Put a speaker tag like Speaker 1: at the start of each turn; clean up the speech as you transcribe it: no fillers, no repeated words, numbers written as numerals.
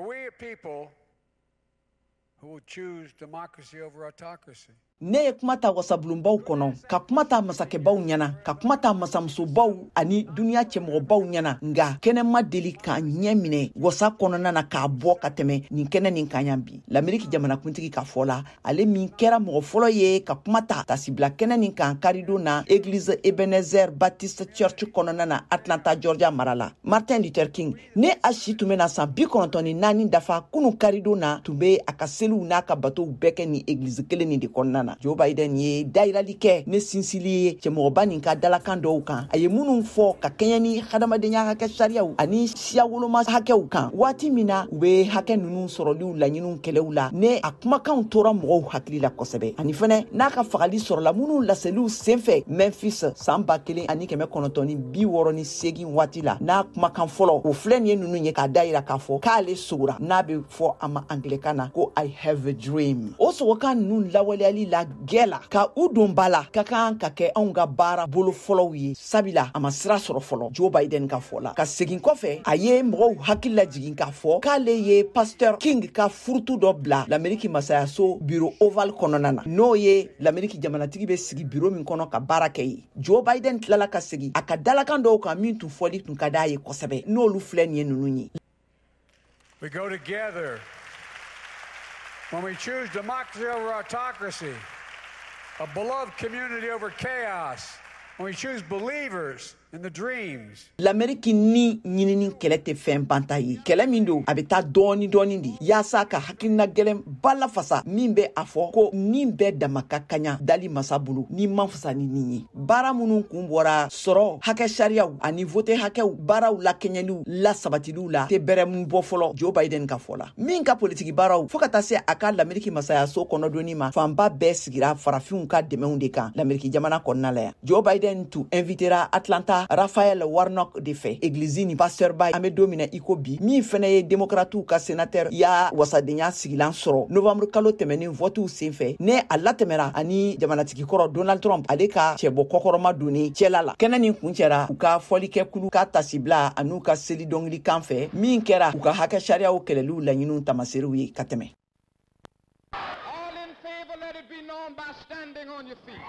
Speaker 1: Are we a people who will choose democracy over autocracy?
Speaker 2: Ne ye kuma ta wasabulonbaw kɔnɔ, ka kuma ta masakɛbaw ɲɛna, ka kuma ta masamusobaw ani duniɲa cɛmɔgɔbaw ɲɛna, nga kɛnɛ ma deli ka ɲɛ minɛ wasa kɔnɔna na k'a bɔ ka tɛmɛ nin kɛnɛ nin kan yan bi. Lameriki jamanakuntigi ka fɔ la, ale min kɛra mɔgɔ fɔlɔ ye ka kuma ta tasibila kɛnɛ nin kan karidon na Église Ebenezer Baptist Church kɔnɔna na, Atlanta, Georgia mara la. Martin Luther King, ne a si tun bɛna san 94 dafa kunu karidon na, tun bɛ a ka seliw n'a ka batow bɛɛ kɛ nin église kelen nin de kɔnɔna na. Joe Biden ye dayirali kɛ ne sinsili ye cɛmɔgɔba nin ka dalakan dɔw kan, a ye minnu fɔ ka kɛɲɛ ni hadamadenya hakɛ sariyaw ani siya woloma hakɛw kan, waati min na u bɛ hakɛ ninnu sɔrɔliw laɲiniw kɛlɛw la, ne a kumakanw tora mɔgɔw hakili la kosɛbɛ, ani fɛnɛ n'a ka fagali sɔrɔla minnu laseliw senfɛ Memphis san 1968 waati la. N'a kumakan fɔlɔ, o filɛ nin ye ninnu ye, k'a dayira k'a fɔ k'ale sogora, n'a bɛ fɔ a ma angilɛkan na ko "I have a dream". O sogokan ninnu lawaleyali la gɛ la ka u don ba la ka kan ka kɛ anw ka baara bolo fɔlɔw ye, sabula a ma sira sɔrɔ fɔlɔ, Joe Biden ka fɔ la. Ka segin kɔfɛ, a ye mɔgɔw hakili lajigin k'a fɔ k'ale ye Pasteur King ka furutu dɔ bila Lameriki masayaso bureau ovale kɔnɔna na, n'o ye Lameriki jamanatigi bɛ sigi biro min kɔnɔ ka baara kɛ ye. Joe Biden tilala ka segin a ka dalakan dɔw kan min tun fɔli tun ka d'a ye kosɛbɛ, n'olu filɛ nin ye ninnu ye.
Speaker 1: We go together when we choose democracy over autocracy, a beloved community over chaos, when we choose believers in the dreams.
Speaker 2: Lameriki ni ɲinini kɛlɛ tɛ fɛn banta ye. Kɛlɛ min don, a bɛ taa dɔɔni dɔɔni de yaasa ka hakilina gɛlɛn ba lafasa min bɛ a fɔ ko nin bɛɛ dama ka kaɲa dali masa bolo ni man fisa ni nin ye. Baara minnu kun bɔra sɔrɔ hakɛ sariyaw ani vote hakɛw baaraw lakɛɲɛliw lasabatiliw la tɛ bɛrɛ mun bɔ fɔlɔ, Joe Biden ka fɔ la, min ka politiki baaraw fɔɔ ka taa se a ka Lameriki masayaso kɔnɔdonni ma, fanba bɛɛ sigira farafinw ka dɛmɛw de kan Lameriki jamana kɔnɔna la yan. Joe Biden tun invitera Atlanta Raphael Warnock de fɛ, egilizi ni pasteur ba, an bɛ don min na i ko bi, min fɛnɛ ye Démocratiw ka sénateur ya wasadenya sigilan sɔrɔ novembre kalo tɛmɛnen votew sen fɛ, ne a latɛmɛra ani jamanatigi kɔrɔ Donald Trump, ale ka cɛbɔ kɔkɔrɔma donni cɛla la. Kɛnɛ nin kun cɛra u ka fɔlikɛkulu ka tasibila an'u ka seli dɔngili kan fɛ, min kɛra u ka hakɛ sariyaw kɛlɛliw laɲiniw tamaserew ye ka tɛmɛ.
Speaker 3: All in favor, let it be known by standing on your feet.